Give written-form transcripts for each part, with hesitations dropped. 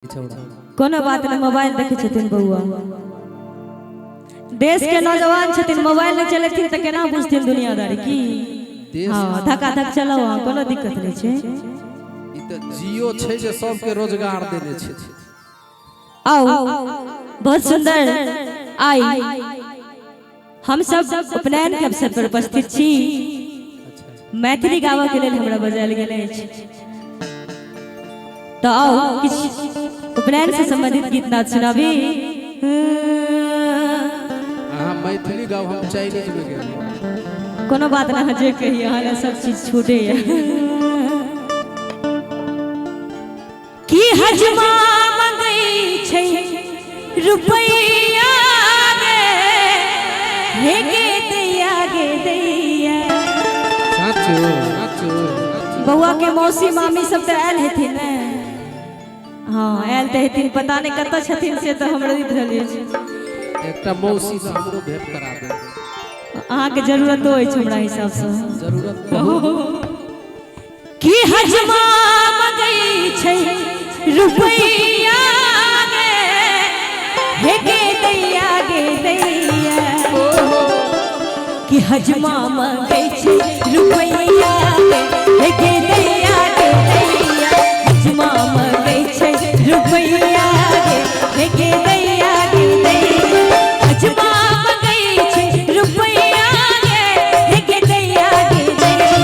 कोनो बात नहीं, मोबाइल देखे छथिन बउआ। देश के नौजवान छथिन, मोबाइल नहीं चलेथिन तऽ केना बुझथिन दुनियादारी की। हाँ, धक्का धक चलाओ अहाँ, कोनो दिक्कत नहीं छै। ई तऽ जियो छै जे सबके रोजगार देने छै। आओ, बहुत सुंदर। आई हम सब उपनयन के अवसर पर उपस्थित छी। मैथिली गाबऽ के लेल हमरा बजायल गेल अछि, तऽ आओ किछु उपनयन से संबंधित गीत नाद सुनाबी। अहाँ मैथिली गाउ, हम चाइनीज में गेल। कोनो बात ना, जे कही अहाँ लए सब चीज छूटैया। की हजमा मंगै छै रुपैया गे, हे गे दैया गे दैया। साचो साचो। बउआ के मौसी मामी सब तऽ आयल हेथिन ने? हाँ, आयल तऽ हेथिन, पता नहि कतऽ छथिन से तऽ हमरा नहि बुझल अछि। एकटा मौसी से हमरो भेंट करा दे। अहाँके जरूरतो अछि हमरा हिसाबसँ। जरूरत बहुत। की हजमा मंगै छै रुपैया गे, हे गे दैया गे दैया। की हजमा मंगै छै रुपैया गे, हे गे दैया गे दैया। हजमा मंगै छै रुपैया गे, हे गे दैया गे दैया। हजमा मंगै छै रुपैया गे, हे गे दैया गे दैया।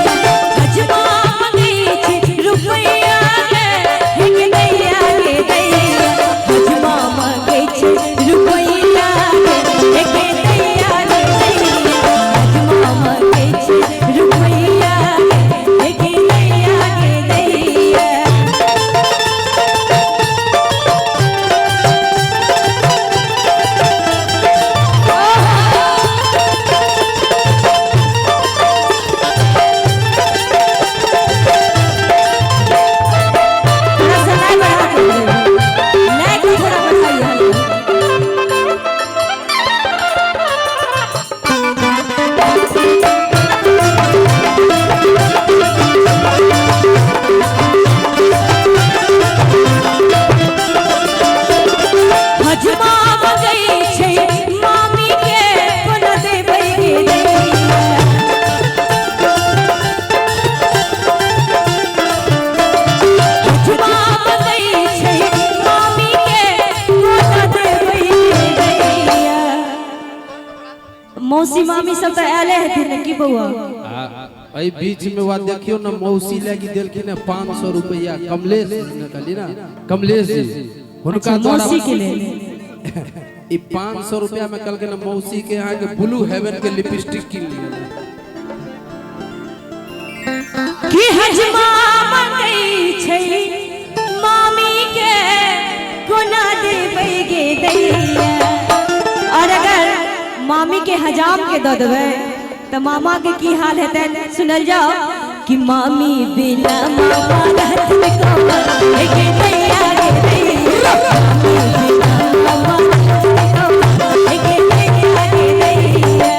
हजमा मंगै छै रुपैया गे, हे गे दैया गे दैया। हजमा मंगै छै रुपैया गे, हे गे दैया गे दैया। हजमा मंगै छै रुपैया गे, हे गे दैया गे दैया। थोड़ा सा लाइन बढ़ा के बोलिए। लाइन को थोड़ा बढ़ाइए। हजमा मंगै छै मामी के कोना देबै गे दैया। हजमा मंगै छै मामी के कोना देबै गे दैया। मौसी मामी सब तऽ आयले हेथिन ने की बउआ? एहि बीच में वा देखियो ने, मौसी लागी देलखिन 500 रुपया कमलेश ने, कहली ना कमलेश जी हुनका। अच्छा, मौसी के लेल। ई 500 रुपया में कहलखिन मौसी के यहाँ के ब्लू हेवन के लिपस्टिक कीन लिअ। की हजमा मंगै छै मामी के कोना देबै गे दैया। और अगर मामी के हजाम के दऽ देबै तऽ मामा के की हाल हेतै, सुनल जाओ। कि मामी बिना मामा रहत कोना, हे गे दैया गे दैया। मामी बिना मामा रहत कोना, हे गे दैया गे दैया।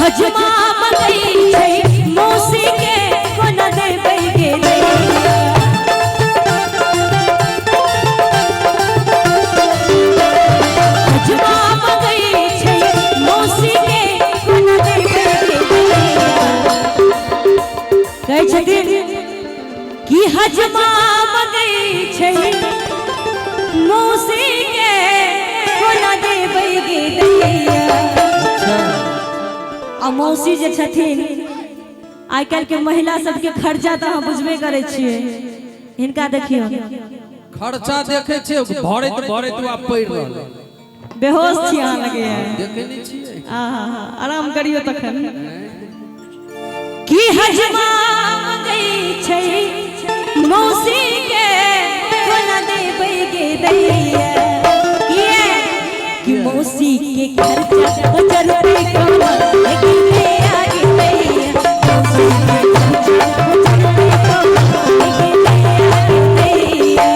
हजमा मंगै छै मौसी के कोना देबै गे दैया। हजमा मंगै छै मौसी के कोना देबै गे दैया। कहै छथिन कि हजमा मंगै छै मौसी के कोना देबै गे दैया। आ मौसी जे छथिन, आइ काल्हि के महिला सबके खर्चा तऽ अहाँ बुझबे करै छियै। हिनका देखियौ। खर्चा देखे छियै, भरैत भरैत वा पड़ि रहल। बेहोश छी अहाँ लगैया। देखे नहि छियै? आहा, आराम करियौ तखन। की हजमा मंगै छै मौसी के कोना देबै गे दैया। किया मौसी के खर्चा हो जरते कोना हे गे दैया गे दैया मौसी के खर्चा हो जरते कोना हे गे दैया गे दैया।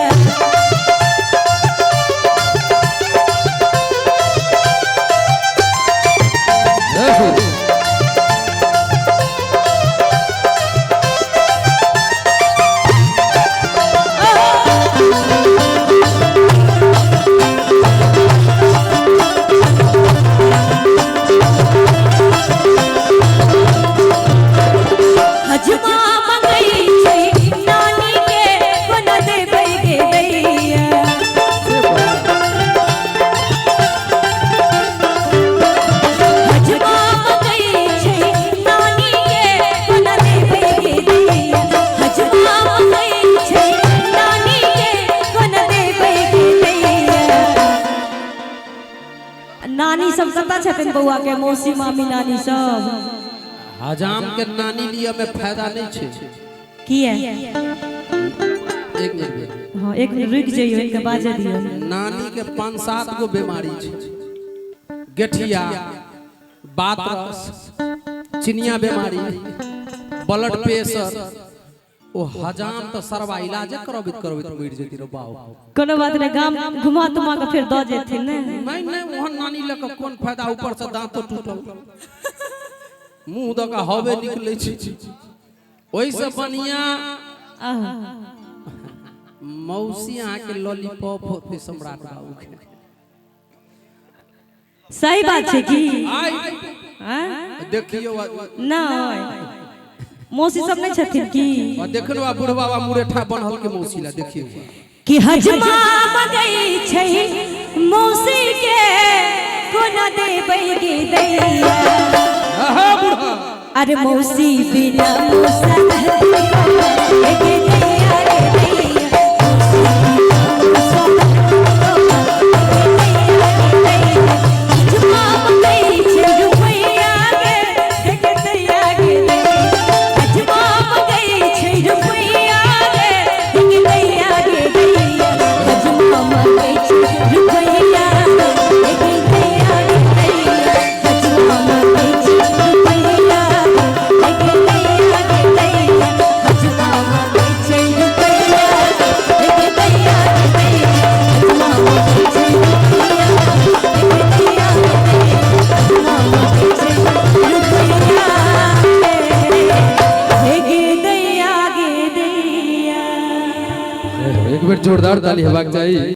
हजमा मंगै छै नानी के कोना देबै गे दैया। हजमा मंगै छै नानी के कोना देबै गे दैया। हजमा मंगै छै नानी के कोना देबै गे दैया। नानी सब कतऽ छथिन बौआ के मौसी मामी नानी सब? हजाम के नानी लिया में फायदा नहीं छे। किया? एक मिनट। हाँ एक मिनट रुक जाइयो, इनके बाजे दियो। नानी के 5-7 गो बीमारी छे, गेठिया, बातरस, चिनिया बीमारी, ब्लड प्रेशर। ओ हजाम तो सरवा इलाज करबैत करबैत मरि जेती रे बाऊ। कोनो बात नहीं, गाम घुमा तुमा के फिर दऽ जेथिन ने। नहीं नहीं, वहां नानी लऽ के कोन फायदा, ऊपर से दांतो टूटल, मुंह दऽ के हवे निकलै छै। ओहिसँ बढ़िया आह मौसी अहाँ के लॉलीपॉप होते सम्राट बाबू के। सही बात छै की? आइ आँय? देखियौ नहि मौसी सब नहीं छथिन की? देखनो आ बुढ़वा बा मुरेठा बनल के मौसी ला देखियौ कि हजमा मगै छै मौसी के कोना देबै गे दैया। आहा बुढ़ा अरे मौसी बिना मौसा रहते गे दैया गे दैया। मौसी बिना मौसा रहते गे दैया। हजमा मगै छै रुपैया गे गे दैया गे दैया। हजमा मगै छै रुपैया गे गे दैया गे दैया। हजमा मगै छै रुपैया गे गे दैया गे दैया। हजमा मगै छै रुपैया गे गे दैया गे दैया। हजमा मगै छै रुपैया गे गे दैया गे दैया। हजमा मगै छै रुपैया गे गे दैया गे दैया। हजमा मगै छै रुपैया गे गे दैया गे दैया। एक बेर जोरदार ताली हेबाक चाही।